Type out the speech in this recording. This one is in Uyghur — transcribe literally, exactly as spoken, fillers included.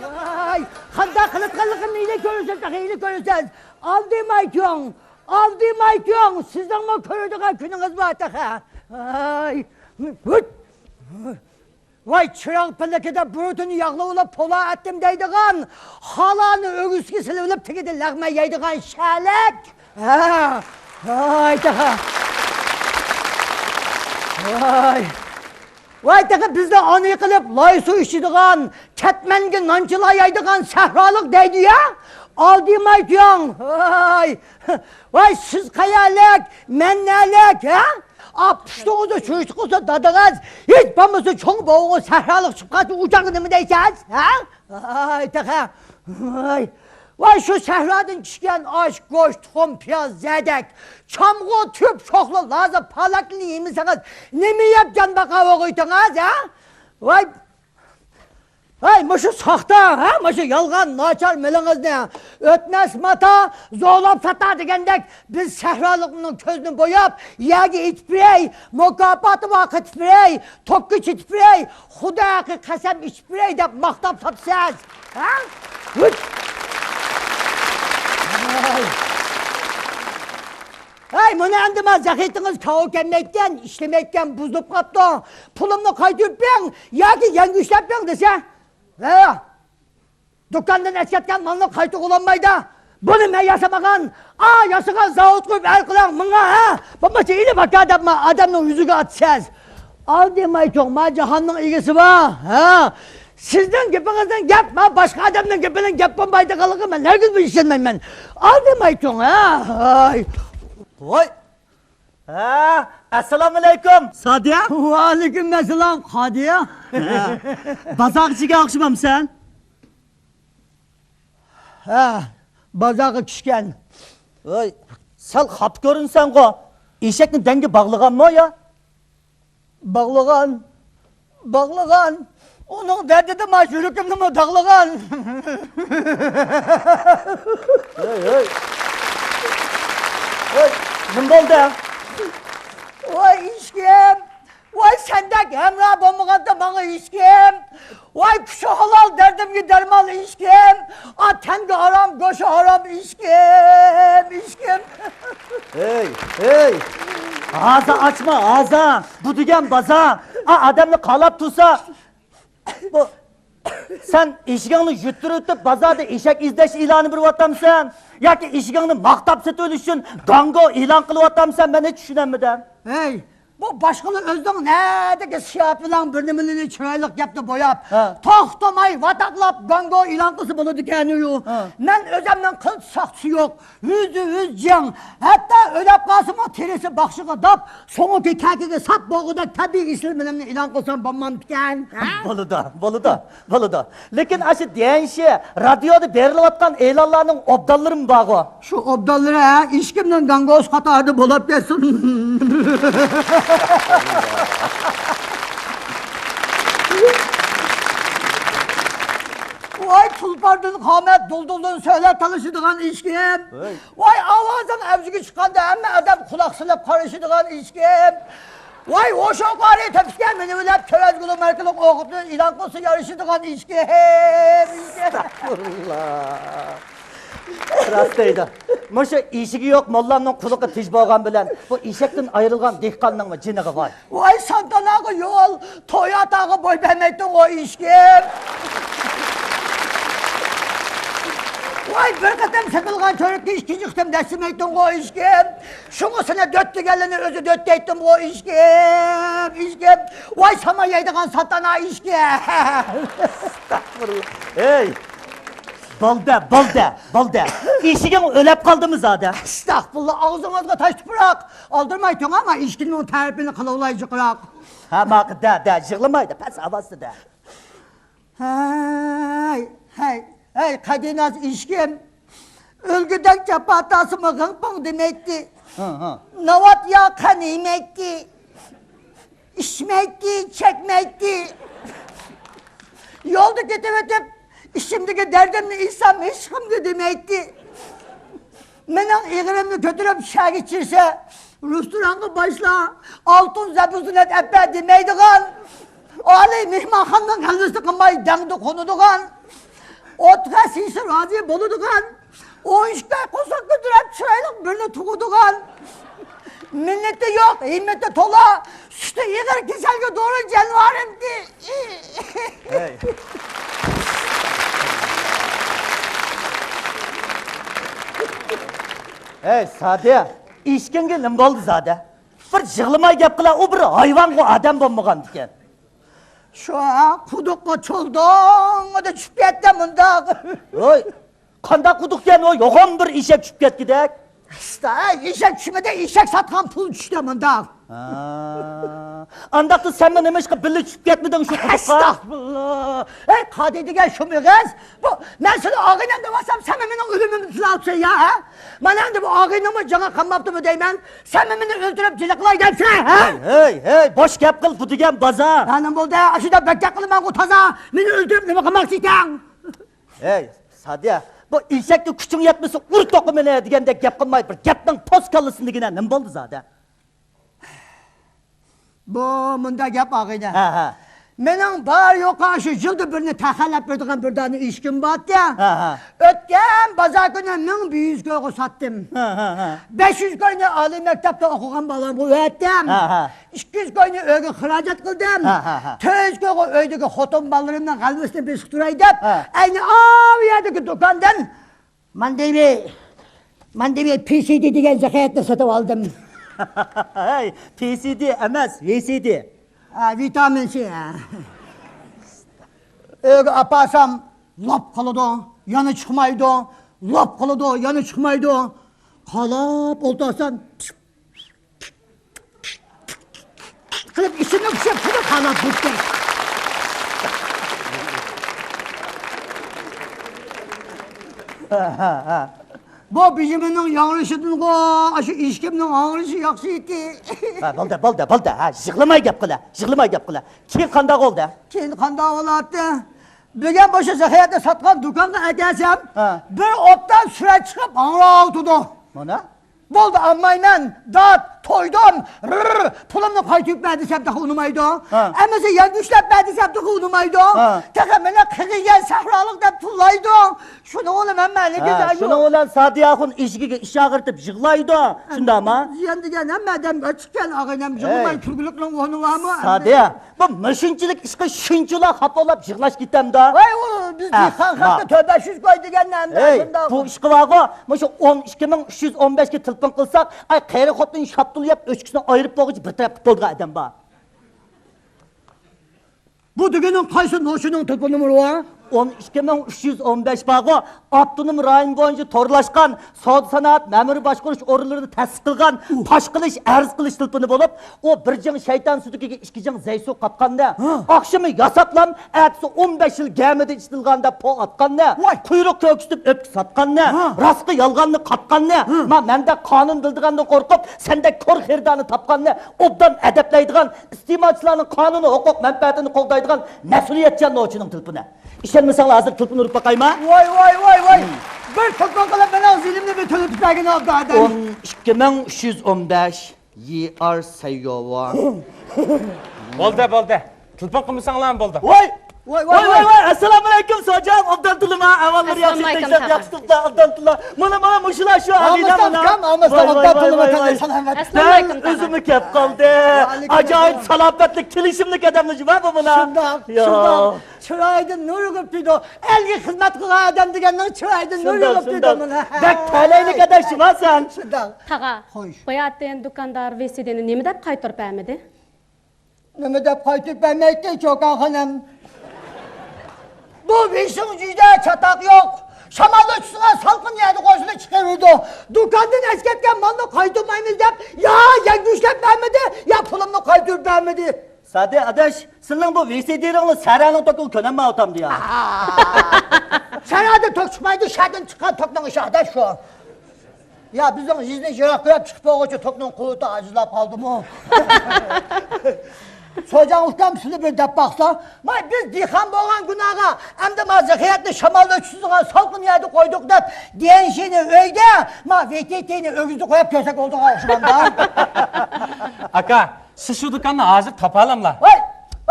ۋاي، قانداق قىلىدىغانلىقىمنى ئىلى كۆرىسىز، تېخى ئىلى كۆرىسىز. ئالدىمايتۇڭ، ئالدىمايتۇڭ، سىزنىڭمۇ كۆرىدىغان كۈنىڭىز بار تېخى. ۋاي، ھۇت! ۋاي، چىراغ پىلىكىدە بۇرۇتىنى ياغلىۋېلىپ پولا ئەتتىم دەيدىغان، خالانى ئۆگزىگە سېلىۋېلىپ تېگىدە لەغمەن يەيدىغان شەلەك. ھە. ۋاي، تېخى. ۋاي. ۋاي، تېخى بىزنى ئانىي قىلىپ لاي سۇ ئىچىدىغان، كەتمەنگە نانچىلا يەيدىغان سەھرالىق دەيدۇ يا. ئالدىمايتۇڭ. ۋاي. ۋاي، سىز قەيەرلىك، مەن نەلىك، ھە؟ ئا، پۇشتىڭىزدا چۈرۈشتە قىلسا دادىڭىز، ھېچ بولمىسا چوڭ بوۋىڭىز سەھرالىق چىقىپ قالسا ئۇ چاغدا نېمە دەيسىز، ھە؟ ۋاي، تېخى. ۋاي. ۋاي، شۇ سەھرادىن چۈشكەن ئاش، گۆش، تۇخۇم، پىياز، زەدەك، چامغۇر، تۈپ، شوخلا، لازا، پالەكنى يېمىسىڭىز، نېمە يەپ جان باقاۋۇغۇيتىڭىز، ھە؟ ۋاي. ھەي، مۇشۇ ساختا، ھە، مۇشۇ يالغان ناچار مېلىڭىزنى ئۆتمەس ماتا، زورلاپ ساتا دېگەندەك، بىز سەھرالىقنىڭ كۆزىنى بوياپ، يەرگە ئېتىپ بېرەي، مۇكاپاتى بار قېتىپ بېرەي، توككا چېتىپ بېرەي، خۇدا ھەققى قەسەم ئىچىپ بېرەي دەپ ماختاپ ساتىسىز. ھە؟ ھۇي! ھەي! ھەي، مانا ئەمدى ما زەخىتىڭىز كاۋا كەلمەيدىكەن، ئىشلىمەيدىكەن، بۇزۇلۇپ قاپتۇ. پۇلۇمنى قايتۇرۇپ بېرىڭ ياكى يەڭگۈشلەپ بېرىڭ دېسە. ھە؟ دۇكاندىن ئەسكەتكەن مالنى قايتۇرغىلى بولمايدۇ. بۇنى مەن ياسىمىغان، ئا، ياسىغان زاۋۇتقا بەر قىلىڭ ماڭا، ھە؟ بولمىسا ئېلىپ ئاكا دەپ ما ئادەمنىڭ يۈزىگە ئاتىسىز. ئالدىمايتۇڭ، ما جاھاننىڭ ئىگىسى بار، ھە؟ سىزنىڭ گېپىڭىزدىن گەپ، ما باشقا ئادەمنىڭ گېپىدىن گەپ بولمايدىغانلىقىغا مەن ھەرگىزمۇ ئىشەنمەيمەن. ئالدىمايتۇڭ، ھە؟ ھاي. ۋاي. ھە، ئەسسالامۇئەلەيكۇم، سادىيە. ۋەئەلەيكۇم ئەسسالام، قادىيە. ھە، بازارغا چىققان ئوخشىمامسەن؟ ھە، بازارغا چۈشكەن. ۋاي، سەل خاپا كۆرۈنسەڭغۇ. ئېشەكنى دەڭگە باغلىغانمۇ يا؟ باغلىغان، باغلىغان. ئۇنىڭ دەردىدە ما يۈرىكىمنىمۇ داغلىغان. ھەي، ھەي. ھەي، نېمە بولدى؟ ۋاي ئىشكىم، ۋاي سەندەك ھەمراھ بولمىغاندا ماڭا ھېچكىم. ۋاي كۈچى ھالال دەردىمگە دەرمان ئىشكىم. ئا، تەنگە ھارام، گۆشى ھارام ئىشكىم، ئىشكىم. ھەي، ھەي. ھازا ئاچما، ھازا. بۇ دېگەن بازار. ئا، ئادەمنى قالاپ تۇرسا. بۇ، سەن ئېشىكىڭنى يۈتتۈرۈۋېتىپ، بازاردا ئېشەك ئىزدەش ئېلانى بېرىۋاتامسەن؟ ياكى ئېشىكىڭنى ماختاپ سېتىۋېلىش ئۈچۈن گاڭگو ئېلان قىلىۋاتامسەن؟ مەن ھېچ چۈشىنەلمىدىم. ھەي، بۇ باشقىلار ئۆزىنىڭ نەدىكى سىياپىلەڭ بىر نېمىلىرىنى چىرايلىق گەپتە بوياپ، ھە، توختىماي ۋاتاقلاپ گاڭگو ئېلان قىلسا بولىدىكەنۇ. ھە. مەن ئۆزۈمنىڭ قىلچە ساختىسى يوق. يۈزدە يۈز جىڭ. ھەتتا ئۆلۈپ قالسىمۇ تېرىسى باخشىغا داپ، سۆڭىكى كەكىگە ساپ بولغۇدەك تەبىئىي ئېسىل مېنىمنى ئېلان قىلسام بولمامدىكەن؟ ھە؟ بولىدۇ، بولىدۇ، بولىدۇ. لېكىن ئاشۇ دىيەنشى رادىيودا بېرىلىۋاتقان ئېلانلارنىڭ ئوبدانلىرىمۇ بارغۇ. شۇ ئوبدانلىرى، ھە، ھېچكىمنىڭ گاڭگوسى قاتارىدا بولاپ كەتسۇن. ۋاي تۇلپاردىن قامەت، دۇلدۇلدىن سۆلەت تالىشىدىغان ئىشكىم. ھەي. ۋاي ئاۋازىڭ ئەۋجىگە چىققاندا ھەممە ئادەم قۇلاق سېلىپ قارىشىدىغان ئىشكىم. ۋاي ھوشۇڭ ئارىي تۆپىسىگە مىنىۋېلىپ، تۆۋەن گۈلى ماركىلىق ئوغۇتنى ئېلان قىلسا يارىشىدىغان ئىشكىم، ئىشكىم. ئەستەغپۇرۇللا. راست دەيدۇ. مۇشۇ ئېشىكى يوق موللامنىڭ قۇلىقى تىژ بولغان بىلەن بۇ ئېشەكتىن ئايرىلغان دېھقاننىڭمۇ جېنىغا ۋاي. ۋاي سانتاناغا يول، توياتاغا بوي بەرمەيتتىڭغۇ ئىشكىم. ۋاي بىر قېتىم سېتىلغان چۆرۈككە ئىككىنچى قېتىم دەسسىمەيتتىڭغۇ ئىشكىم. شۇڭا سېنى دۆت دېگەنلىرىنى ئۆزى دۆت دەيتتىمغۇ ئىشكىم، ئىشكىم. ۋاي سامان يەيدىغان ساتانا ئىشكىم. ئەستەغپۇرۇللا. ھەي، بولدى، بولدى، بولدى. ئېشىكىڭ ئۆلەپ قالدىمۇ زادى؟ ئەستەغپۇرۇللا، ئاغزىڭىزغا تاش تۇپراق. ئالدىرىمايتتىڭ ئەمما ئېشىكنىڭ تەرىپىنى قىلىۋالاي جىقراق. ھە، ماقۇل، دە، دە، يىغلىمايدۇ، پەس ئاۋازدا دە. ھەي، ھەي، ھەي، قەدىناز ئىشكىم. ئۆلگۈدەك جاپا تارتسىمۇ غىڭ-پىڭ دېمەيتتى. ھە، ھە. ناۋات يا قەن يېمەيتتى. ئىچمەيتتى، چەكمەيتتى. يولدا كېتىۋېتىپ، ئىچىمدىكى دەردىمنى ئېيتسام، ھېچكىمگە دېمەيتتى. مېنىڭ ئېغىرىمنى كۆتۈرۈپ شەھەرگە چىرسە، رېستورانغا باشلا، ئالتۇن زەبۇزۇنەت ئەپە دېمەيدىغان، ئالىي مېھمانخانىنىڭ غەلۋىسىنى قىلماي دەڭدە قونىدىغان، ئوتقا سىيسا رازى بولىدىغان، ئون ئىككى ئاي قورساق كۆتۈرۈپ چىرايلىق بىرنى تۇغىدىغان، مىننىتى يوق، ھىممىتى تولا، سۈتى ئېغىر كېسەلگە دورا جانىۋارىمكى. ھەي. ھەي، سادىيە، ئىشكىڭگە نېمە بولدى زادە؟ بىر يىغلىماي گەپ قىلا، ئۇ بىر ھايۋانغۇ، ئادەم بولمىغاندىكەن. شۇ قۇدۇققا چولدۇڭىدا چۈشۈپ كەتتى مۇنداق. ھوي، قانداق قۇدۇقكەن ئۇ؟ يوغان بىر ئېشەك چۈشۈپ كەتكۈدەك. ئىشتا، ئېشەك چۈشمىدى، ئېشەك ساتقان پۇل چۈشتى مۇنداق. ھا. ئانداقتا سەنمۇ نېمىشقا بىللە چۈشۈپ كەتمىدىڭ شۇ قۇدۇققا؟ ئەستەغپۇرۇللا. ھەي، قادى دېگەن شۇمۇ ئېغىز؟ بۇ، مەن سېنى ئاغىنەم دەۋاتسام، سەنمۇ مېنىڭ ئۆلۈمۈمنى تىلەۋاتىسەن يا، ھە؟ مانا ئەمدى بۇ ئاغىنىڭمۇ جېنىغا قالماپتىمۇ دەيمەن. سەنمۇ مېنى ئۆلتۈرۈپ جېنىقلاي دەپسەن، ھە؟ ھەي، ھەي، ھەي، بوش گەپ قىل، بۇ دېگەن بازار. ھە، نېمە بولدى؟ ئاشۇنداق بەك گەپ قىلىمەنغۇ تازا. مېنى ئۆلتۈرۈپ نېمە قىلماقچى ئىكەن؟ ھەي، سادىيە، بۇ ئېشەككە كۈچۈڭ يەتمىسە ئۇر توقۇ مېنى دېگەندەك گەپ قىلماي، بىر گەپنىڭ پوس كاللىسىنى دېگىنە، نېمە بولدى زادە؟ بۇ مۇنداق گەپ ئاغىنە. ھە، ھە. مېنىڭ بار يوقى شۇ يىلدا بىرنى تەخەللەپ بېرىدىغان بىر دانە ئېشىكىم بارتى. ھە، ھە. ئۆتكەن بازار كۈنى مىڭ بىر يۈز كويغا ساتتىم. ھە، ھە، ھە. بەش يۈز كوينى ئالىي مەكتەپتە ئوقۇغان بالامغا ئەۋەتتىم. ھە، ھە. ئىككى يۈز كوينى ئۆيگە خىراجەت قىلدىم. ھە، ھە، ھە. تۆت يۈز كويغا ئۆيدىكى خوتۇن بالىلىرىمنىڭ غەلۋىسىنى بېسىپ تۇراي دەپ، ھە. ئەينى ئاۋۇ يەردىكى دۇكاندىن ماندېۋى، ماندېۋى پى سى دى دېگەن زەخەتنى سېتىپ ئالدىم. ھەي، پى سى دى ئەمەس، ۋى سى دى. ھە، ۋىتامىن سى، ھە. ئۆيگە ئاپارسام، لاپ قالىدۇ، يەنە چىقمايدۇ، لاپ قالىدۇ، يەنە چىقمايدۇ. قالاپ ئولتۇرسام، قىلىپ ئىچىمنى پۇشۇپ، پۇدۇق قاناپ بۇتتى. بۇ بېشىمنىڭ ياڭرىشىدىنغۇ، ئاشۇ ئېشىكىمنىڭ ئاڭرىشى ياخشى ئىدى. ھە، بولدى، بولدى، بولدى. ھە، يىغلىماي گەپ قىلە، يىغلىماي گەپ قىلە. كېيىن قانداق بولدى؟ كېيىن قانداق بولاتتى؟ بۈگۈن مۇشۇ زەخەتنى ساتقان دۇكانغا ئەكەلسەم، ھە. بىر ئوبدان سۈرەت چىقىپ ھاڭراۋاتىدۇ. مانا. بولدى، ئالمايمەن، دات، تويدۇم، رىر، پۇلۇمنى قايتۇرۇپ بەر دېسەم تېخى ئۇنىمايدۇ. ھە. ئەمىسە يەرگە ئۈشلەپ بەر دېسەم تېخى ئۇنىمايدۇ. ھە. تېخى مېنى قېغىيگەن سەھرالىق دەپ تىللايدۇ. شۇنىڭ بىلەن ھەممە ھە، شۇنىڭ بىلەن سادىيە ئاخۇن ئېشىكىگە ئىش ئاغرىتىپ يىغلايدۇ. شۇنداقمۇ؟ يەن دېگەن ھەممە ئادەم ئۆچۈككەن ئاغىنەم، يىغلىماي ھەي. تۈرگۈلۈكنىڭ ئورنى بارمۇ؟ سادىيە، بۇ مۇشۇنچىلىك ئىشقا شۇنچىلا خاپىلاپ يىغلاش كېتەمدۇ؟ ۋاي، ئۇ بىز ھە، دېھقان خەلققە ما. تۆت بەش يۈز كوي دېگەندە ئەمدى ھەي، شۇنداق. بۇ ئىشقا بارغۇ، مۇشۇ ئون ئىككى مىڭ ئۈچ يۈز ئون بەشكە تېلېفون قىلساق، ئاي، قېرى خوتۇن شاپتۇل يەپ ئۆچكىسىنى ئايرىپ بولغۇچە بىر تەرەپ قىلىپ بولىدىغان ئادەم بار. بۇ دېگىنىڭ قايسى نوچىنىڭ تېلېفون نومۇرى بار؟ ئون ئىككى مىڭ ئۈچ يۈز ئون بەش بارغۇ، ئاپتونوم رايون بويىچە تورلاشقان سودا سانائەت مەمۇرىي باشقۇرۇش ئورۇنلىرىنى تەسىس قىلغان پاش قىلىش، ئەرز قىلىش تېلېفونى بولۇپ، ئۇ بىر جىڭ شەيتان سۈتىكىگە ئىككى جىڭ زەيسۇ قاتقاننى، ھە. ئاخشىمى ياساپلام، ئەتىسى ئون بەش يىل گەمىدە ئىشلىتىلغان دەپ پو ئاتقاننى، ۋاي. قۇيرۇق كۆرسىتىپ ئۆپكە ساتقاننى، ھە. راستقا يالغاننى قاتقاننى، ھە. ما مەندەك قانۇن بىلىدىغاندىن قورقۇپ، سەندەك كور خېرىدارنى تاپقاننى ئوبدان ئەدەپلەيدىغان، ئىستېمالچىلارنىڭ قانۇنىي ھوقۇق مەنپەئەتىنى قوغدايدىغان مەسئۇلىيەتچان نوچىنىڭ تېلېفونى. ئىشەنمىسەڭلار، ھازىر تېلېفون ئۇرۇپ باقايما؟ ۋاي، ۋاي، ۋاي، ۋاي! ھىم. بىر تېلېفون قىلىپ، مېنىڭ زىيىنىمنى بىر تۆلىتىپ بەرگىن، ئابدۇ ئادەم. ئون ئىككى مىڭ ئۈچ يۈز ئون بەش، يى ئار سەييوۋا. بولدى، بولدى. تېلېفون قىلمىساڭلارمۇ بولدى. ۋاي! ۋاي، ۋاي، ۋاي، ۋاي، ۋاي، ئەسسالامۇئەلەيكۇم، سوجام، ئوبدان تۇرۇلما، ئەھۋاللار ياخشى، ئەسسالامۇئەلەيكۇم، تىنچلىق، تاغا. ياخشى تۇرۇپلا، ئوبدان تۇرۇلما. مانا، مانا، مۇشۇلار شۇ، ئامىسلام ئابىدە، مانا. ئۇكام، ئامىسلام، ۋاي، ۋاي، ئوبدان ۋاي، تۇرۇلما، ۋاي، ۋاي. سالامەت. ئەسسالامۇئەلەيكۇم، دەل تاغا. ئۆزىمۇ كەپ قالدى. ۋەئەلەيكۇم ئەسسالام. ئاجايىپ سالاپەتلىك، كېلىشىملىك ئادەملەر جۇما بۇ مانا. شۇنداق، يا. شۇنداق. چىرايىدىن نۇر ئۈركۈپ تۇرىدۇ. ئەلگە خىزمەت قىلغان ئادەم دېگەننىڭ چىرايىدىن نۇر ئۈركۈپ تۇرىدۇ مانا. شۇنداق، شۇنداق. بەك تەلەيلىك ئادەم شۇما سەن. شۇنداق. تاغا، خوش. باياتىن دۇكاندار ۋېسىدىنى نېمە دەپ قايتۇرۇپ بەرمىدى؟ نېمە دەپ قايتۇرۇپ بەرمەيتتى، چوكان خانىم؟ بۇ ۋېسىڭ جۈيدە چاتاق يوق. شامال ئۆتسىلا سالقىن يەردە قويسىلا چىقىۋېرىدۇ. دۇكاندىن ئەسكەرتكەن مالنى قايتۇرمايمىز دەپ، يا يەرگە ئۈشلەپ بەرمىدى، يا پۇلۇمنى قايتۇرۇپ بەرمىدى. سادى ئاداش، سىلىڭ بۇ ۋېسىدىرىڭلا سەرەڭنىڭ توكىغا كۆنەلمەيۋاتامدۇ يا؟ سەرەڭدىن توك چىقمايدۇ، شەردىن چىققان توكنىڭ ئىشى ئاداش شۇ. يا، بىزنىڭ يېزىنى يىراق كۆرۈپ چىقىپ بولغۇچە توكنىڭ قۇۋۋىتى ئاجىزلاپ قالدىمۇ؟ سوجاڭ ئۇكام، سىلى بىر دەپ باقسا، ما بىز دېھقان بولغان گۇناھقا، ئەمدى ما زەخىيەتنى شامالدا چۈشىدىغان سالقىن يەردە قويدۇق دەپ، دىيەنشىنى ئۆيدە، ما ۋېتىتىنى ئۆگزىدە قويۇپ كەلسەك بولىدىغان ئوخشىمامدا؟ ئاكا، سىز شۇ دۇكاننى ھازىر تاپالاملا؟ ۋاي،